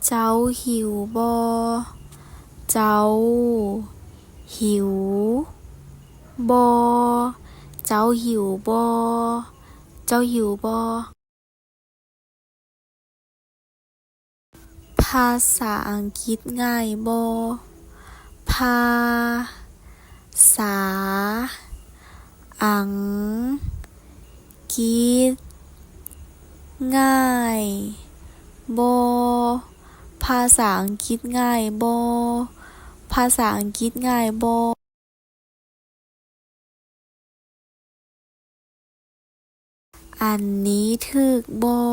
ເຈົ້າຫິວບໍ່? ເຈົ້າຫິວບໍ່? ເຈົ້າຫິວບໍ່? ເຈົ້າຫິວບໍ່? ພາສາອັງກິດງ່າຍບໍ່? ພາສາອັງກິດງ່າຍບໍ່? ພາສາອັງກິດງ່າຍບໍ່? ພາສາອັງກິດງ່າຍບໍ່? ອັນນີ້ຖືກບໍ່?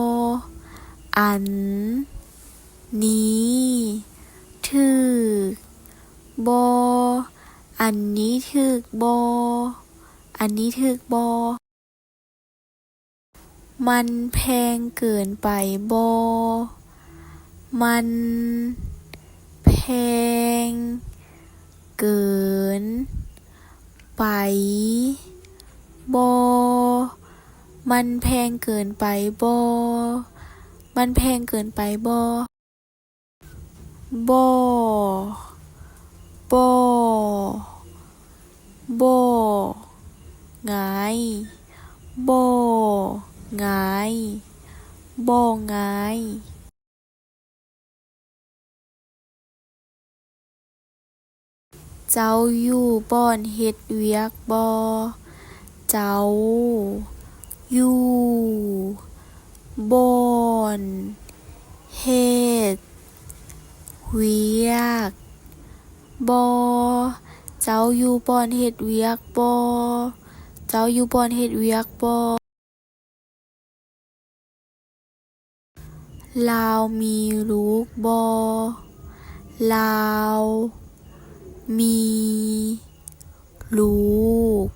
ອັນນີ້ຖືກບໍ່? ອັນນີ້ຖືກບໍ່? ອັນນີ້ຖືກບໍ່? ມັນແພງເກີນໄປບໍ່? ມັນແພງເກີນໄປບໍ່? ມັນແພງເກີນໄປບໍ່? ມັນແພງເກີນໄປບໍ່? ບໍ່ ບໍ່ ບໍ່ງ່າຍ ບໍ່ງ່າຍ ບໍ່ງ່າຍ. ເຈົ້າຢູ່ບ່ອນເຮັດວຽກບໍ່? ເຈົ້າຢູ່ບ່ອນເຮັດວຽກບໍ່? ເຈົ້າຢູ່ບ່ອນເຮັດວຽກບໍ່? ເຈົ້າຢູ່ບ່ອນເຮັດວຽກບໍ່? ລາວມີລູກບໍ່? ລາວມີລູກ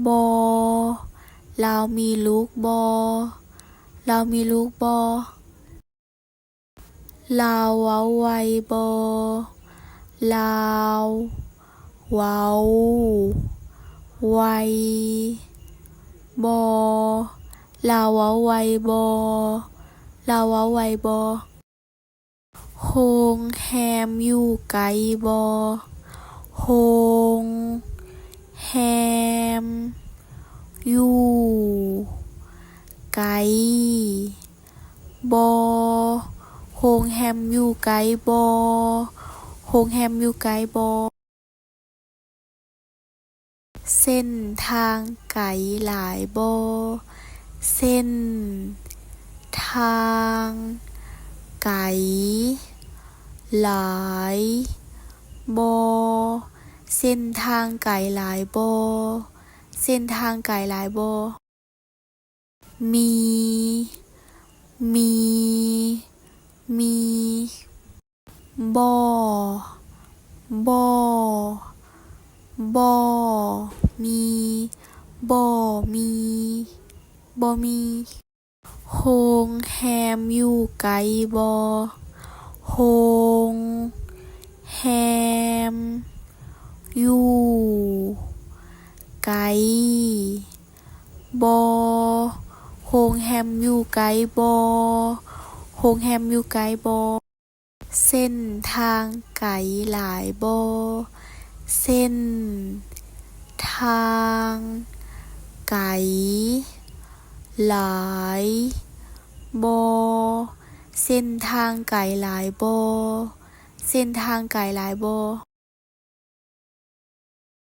ບໍ່? ລາວມີລູກບໍ່? ລາວມີລູກບໍ່? ລາວເວົ້າໄວບໍ່? ລາວເວົ້າໄວບໍ່? ລາວເວົ້າໄວບໍ່? ລາວເວົ້າໄວບໍ່? ໂຮງແຮມຢູ່ໃກ້ບໍ່? ໂຮງແຮມຢູ່ໃກ້ບໍ່? ໂຮງແຮມຢູ່ໃກ້ບໍ່? ໂຮງແຮມຢູ່ໃກ້ບໍ່? ເສັ້ນທາງໄກຫຼາຍບໍ່? ເສັ້ນທາງໄກຫຼາຍບໍ່? ເສັ້ນທາງໄກຫຼາຍບໍ່? ເສັ້ນທາງໄກຫຼາຍບໍ່? ມີ ມີ ມີ ບໍ່ ບໍ່ ບໍ່ມີ ບໍ່ມີ ບໍ່ມີ. ໂຮງແຮມຢູ່ໃກ້ບໍ່? ໂຮງແຮມຢູ່ໃກ້ບໍ່? ໂຮງແຮມຢູ່ໃກ້ບໍ່? ໂຮງແຮມຢູ່ໃກ້ບໍ່? ເສັ້ນທາງໄກຫຼາຍບໍ່? ເສັ້ນທາງໄກຫຼາຍບໍ່? ເສັ້ນທາງໄກຫຼາຍບໍ່? ເສັ້ນທາງໄກຫຼາຍບໍ່?